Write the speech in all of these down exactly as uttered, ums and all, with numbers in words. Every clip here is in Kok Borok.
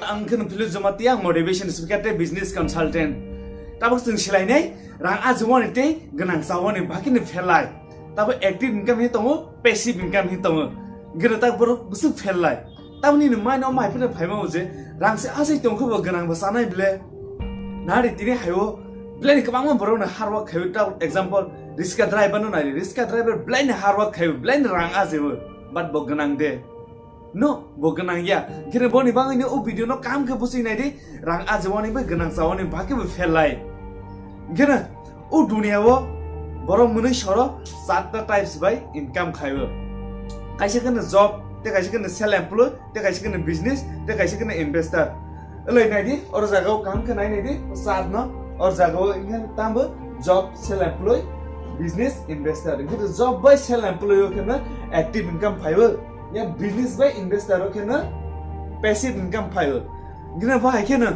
Ang khe no Philip Jamatia, ang motivation speaker tei business consultant. Tabuk chwng silainai rang ajimani tei gwnang chawani bagwi no phelai. Tabuk active income hi tongo, passive income hi tongo. Gwnang tak borok bwswk phelai. Tamni ni mai no mai phano phaima je rang se asai tong khe bo gwnang bo chanai ble. Nari tini hayo belai ni kwbangma borok no hard work khayo. Tabuk example, riska driver no nai, riska driver belai ni hard work khayo, belai ni rang ajeo, but bo gwnang de. No, bo gwnang ya. Khe boni bagwi no o video no kam khe bwswi nai di, rang ajimani bai gwnang chawani bagwi bo phelai. Khe o dunia o borok mwnwi soro charta types bai income khaibo. Kaisa khe no job, tei kaisa khe no self employed, tei kaisa khe no business, tei kaisa khe no investor. Wlai nai di, oro jaga o kam khe nai nai di, o chart no, oro jaga o wngkha tambo job, self employed, business, investor. Wngkhe job bai self employed o khe no active income phaibo. Ya business bai investor o khe no passive income phaibo. Gina bo hai khe no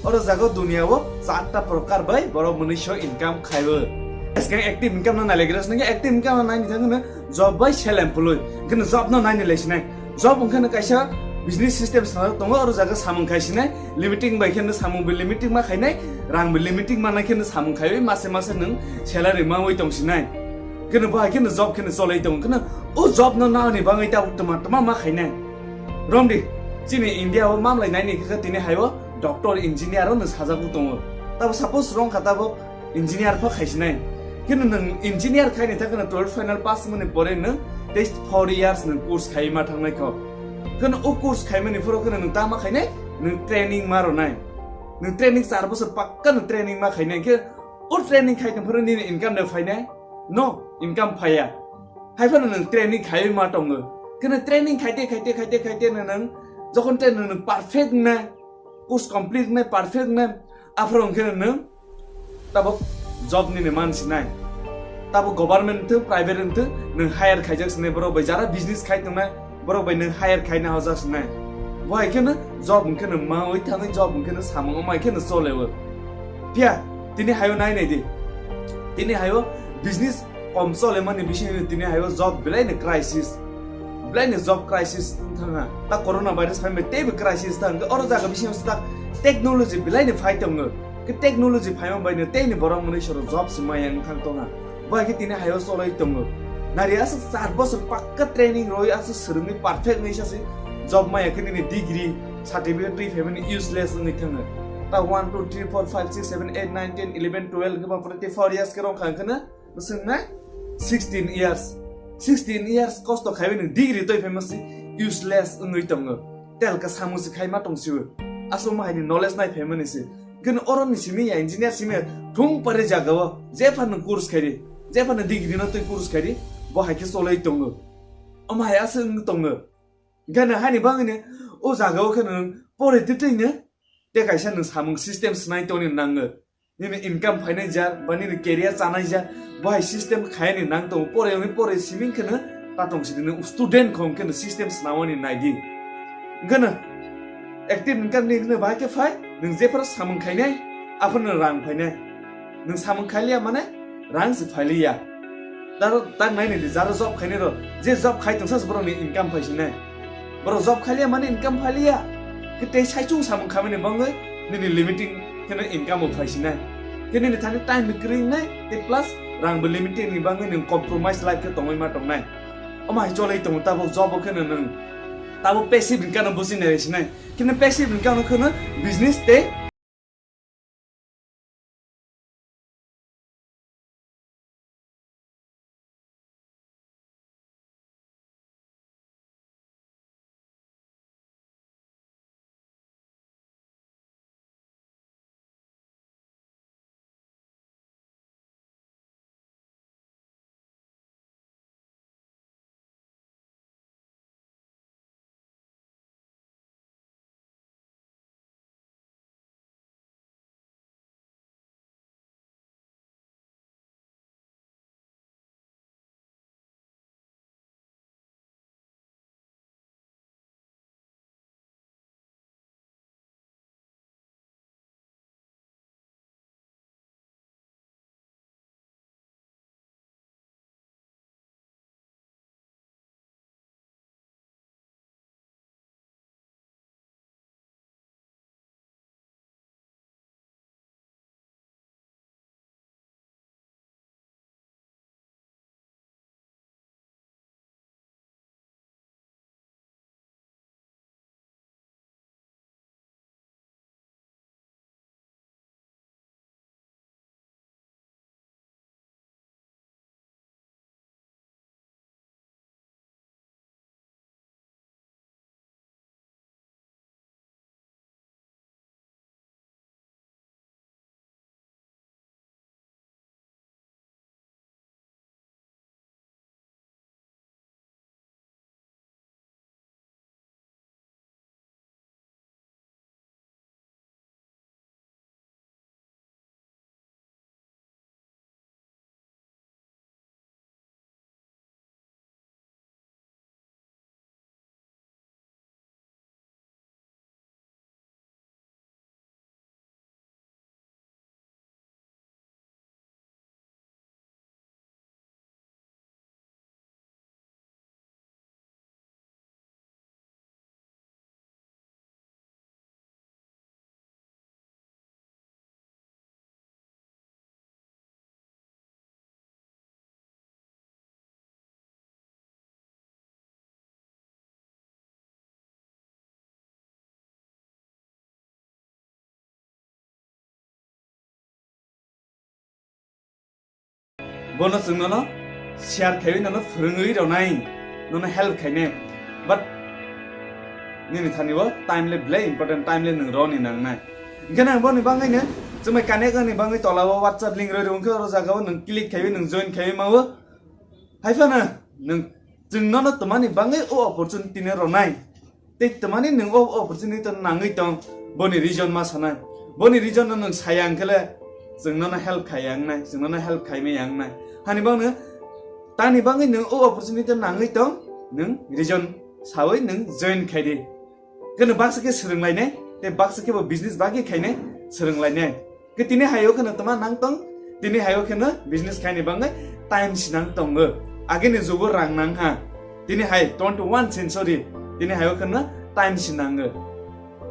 oro jaga o dunia o charta prokar bai borok mwnwi so income khaibo. Eskang active income no nai le gira, active income no nai ni thang no job bai self employed. Gina job no nai ni le sinai. Job wngkha no kaisa business system sana tongo, oro jaga samung khai sinai, limiting bai khe no samung bai limiting ma khainai, rang bai limiting ma nai khe no samung khaiwi mase mase nwng salary mawi tong sinai. Khe no bo hai khe no job khe no cholai tong khe no o job no nani bagwi ta tama tama ma khainai. Romdi, chini India o mamlai nai ni khe tini hai o doctor engineer o no sajagwi tongo. Tabo suppose rong kha tabo engineer pha khaisinai. Khe no nwng engineer khai ni thang khe no twelve final pass mani pore nwng tei four years nwng course khai ma thangnai kho. Khe no o course khai mani phoro khe no nwng ta ma khainai, nwng training ma ronai. Nwng training char bosor pakka nwng training ma khainai khe o training khai tong phoro nini income de phainai? No, income phaiya. Hai phano nwng training khaiwi ma tongo. Khe no training khaite, khaite, khaite, khaite no nwng jokhon te nwng perfect na, course complete na, perfect na, aphuru wngkhe no nwng tabuk job nini man sinai. Tabuk government wngthung, private wngthung, nwng hire khaijak sinai, borok bai jara business khai tongnai, borok bai nwng hire khaina hojak sinai. Bo hai kheno job wngkhe no mawi thangwi, job wngkhe no samung wngmai kheno choleo. Phiya tini hayo nai nai di. Tini hayo business kom cholemani bisingtwi tini hayo job belai ni crisis. Belai ni job crisis thangha. Ta corona virus phaimai teibo crisis thang. Oro jaga bisingo ta technology belai ni phai tongo. Ke technology phaima bai no tei ni borok mwnwi soro job se maya wng thang tongha. Bo hai khe tini hayo choloi tongo. Nari aswk char bosor pakka training roi aswk swrwngwi perfect wngwi sasi job maya khe nini degree, certificate twi phaimani useless wngwi thango. Ta one, two, three, four, five, six, seven, eight, nine, ten, eleven, twelve wngkhe bang pore tei four years khe rong kha wngkhe no bwswk na sixteen years. Sixteen years kosto khaiwi nwng degree twi phaima si useless wngwi tongo. Telka samung si khaima tong siwo. Aswk ma haini knowledge nai phaimani si. Gano oro ni simi ya engineer simi ya thung pare jaga o je phano course khairi, je phano degree no twi course khairi, bo hai khe choloi tongo. Omo hai aswk wng tongo. Gano hani bangwi no o jaga o kheno nwng pore twtwi no te kaisa nwng samung system snai tongni nango. Nini income phainai jar ba nini career chanai jar, bo hai system khaini nang tongo. Pore wngwi pore simi kheno ta tong sidi nwng student khong kheno system snamani nai di. Gano active income ni hwnwi bahai khe phai, nwng jephru samung khainai, aphuru nwng rang phainai. Nwng samung khailiya mane rang se phailiya. Taro tak nai nai di, jaro job khainai ro, je job khai tongsa se borok ni income phai sinai. Borok job khailiya mane income phailiya. Khe tei saichung samung khamani bangwi nini limiting kheno income bo phai sinai. Khe nini thani time kwrwi wngnai, tei plus rang bo limiting ni bangwi nwng compromise life khe tongwi ma tongnai. Omo hai cholai tongo tabuk job o kheno nwng tabuk passive income no busi nai sinai. Khe nwng passive income no kheno business tei Bono chwng nono share khaiwi nono phwrwngwi rwnai, nono help khainai. But nini thani bo time le belai important, time le nwng roni nangnai. Hwnkhe nang boni bangwi no chwngbai connect wngni bangwi tola o WhatsApp link rwi rw wngkhe oro jaga o nwng click khaiwi nwng join khaiwi mawo. Hai phano nwng chwng nono twmani bangwi o opportunity no rwnai. Tei twmani nwng o opportunity no nangwi tong, boni reason ma sanai. Boni reason no nwng saya hwnkhe le chwng nono help khai ya wngnai, chwng nono help khaimai ya wngnai. Hani bangno tani bangwi nwng o opportunity no nangwi tong, nwng reason sawi nwng join khai di. Khe nwng baksa khe swrwng lainai, tei baksa khe bo business bagwi khainai swrwng lainai. Khe tini hai o kheno twma nang tong, tini hai o kheno business khaini bangwi time sinang tongo. Agini jugo rang nang ha. Tini hai twenty one century, tini hai o kheno time sinango.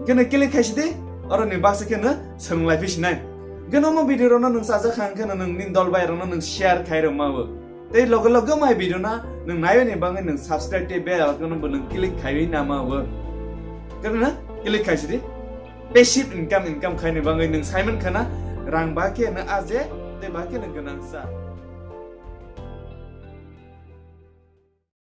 Kheno click khaisi di, oro ni baksa kheno swrwng lai phi sinai. Kheno mo video rono nwng sajak kha kheno nwng nini dol bai rono nwng share khai rw mawo. Tei loge loge mai video na nwng naiwi ni bangwi nwng subscribe tei bell icon bo nwng click khaiwi nama bo. Kheno click khaisi di. Passive income, income khaini bangwi nwng saiman khana rang ba khe no aje tei ba khe no gwnang sa.